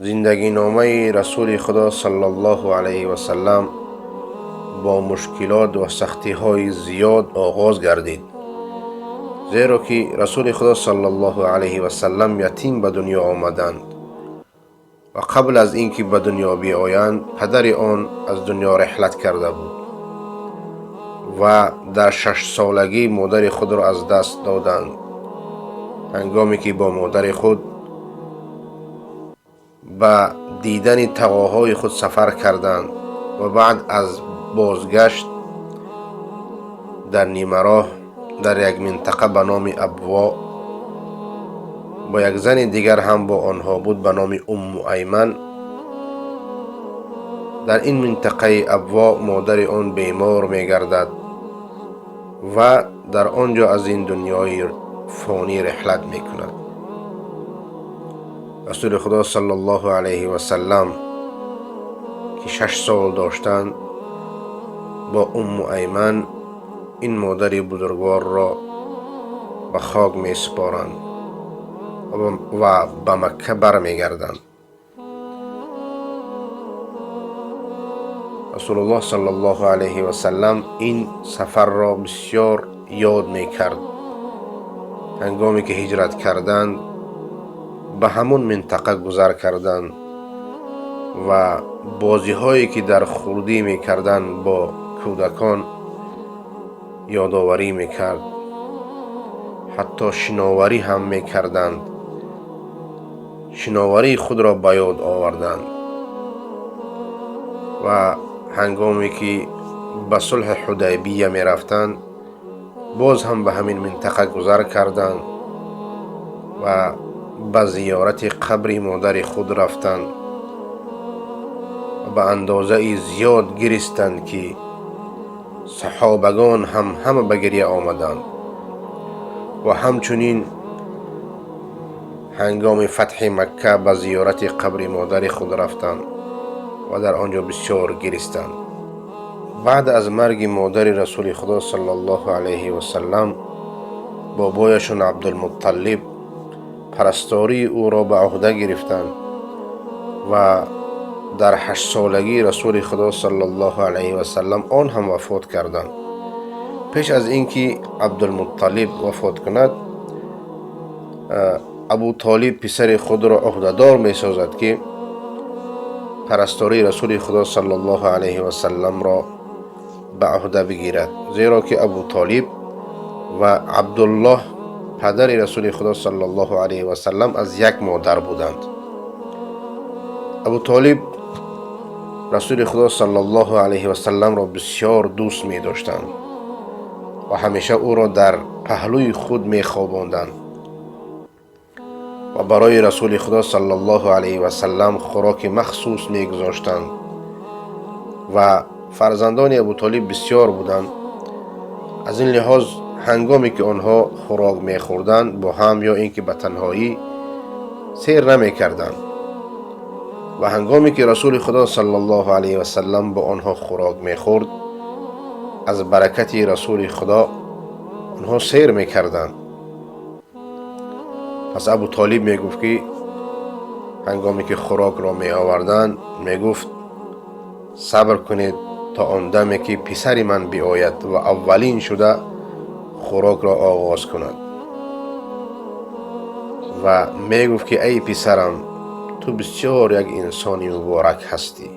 زندگی نامه رسول خدا صلی الله علیه و سلم با مشکلات و سختی های زیاد آغاز گردید، زیرا که رسول خدا صلی الله علیه و سلم یتیم به دنیا آمدند و قبل از اینکه به دنیا بیایند پدر آن از دنیا رحلت کرده بود و در 6 سالگی مادر خود را از دست دادند. هنگامی که با مادر خود به دیدن تقاهای خود سفر کردند و بعد از بازگشت در نیمه راه در یک منطقه به نام ابوا با یک زن دیگر هم با آنها بود به نام ام ایمن. در این منطقه ابوا مادر آن بیمار می‌گردد و در آنجا از این دنیای فانی رحلت می‌کند. رسول خدا صلی الله علیه و سلم که 6 سال داشتند با ام ایمن این مادر بزرگوار را به خاک می سپارند و به مکه برمیگردند. رسول الله صلی الله علیه و سلم این سفر را بسیار یاد می کرد. هنگامی که هجرت کردند به همون منطقه گذر کردند و بازی هایی که در خردی می کردند با کودکان یادآوری می کرد، حتی شناوری هم می کردند، شناوری خود را به یاد آوردند. و هنگامی که به صلح حدیبیه می رفتند باز هم به همین منطقه گذر کردند و به زیارت قبر مادر خود رفتند و به اندازه زیاد گریستند که صحابگان هم همه به گریه آمدند. و همچنین هنگام فتح مکه به زیارت قبر مادر خود رفتند و در آنجا بسیار گریستند. بعد از مرگ مادر رسول خدا صلی الله علیه و سلم بابایشان عبدالمطلب پرستاری او را به عهده گرفتند و در 8 سالگی رسول خدا صلی الله علیه و سلم آن هم وفات کردند. پیش از اینکه عبدالمطلب وفات کند، ابو طالب پسر خود را عهدهدار می سازد که پرستاری رسول خدا صلی الله علیه و سلم را به عهده بگیرد، زیرا که ابو طالب و عبدالله پدر رسول خدا صلی الله علیه و سلم از یک مادر بودند. ابو طالب رسول خدا صلی الله علیه و سلم را بسیار دوست می داشتند و همیشه او را در پهلوی خود می خواباندند و برای رسول خدا صلی الله علیه و سلم خوراک مخصوص می گذاشتند. و فرزندان ابو طالب بسیار بودند، از این لحاظ هنگامی که آنها خوراک می خوردند با هم یا اینکه به تنهایی سیر نمی کردند. و هنگامی که رسول خدا صلی الله علیه و سلم با آنها خوراک می خورد، از برکت رسول خدا آنها سیر می کردند. پس ابو طالب می گفت که هنگامی که خوراک را می آوردند می گفت صبر کنید تا آن دمی که پسر من بیاید و اولین شده خوراک را آغاز کند. و می گفت که ای پسرم، تو بسیار یک انسان مبارک هستی.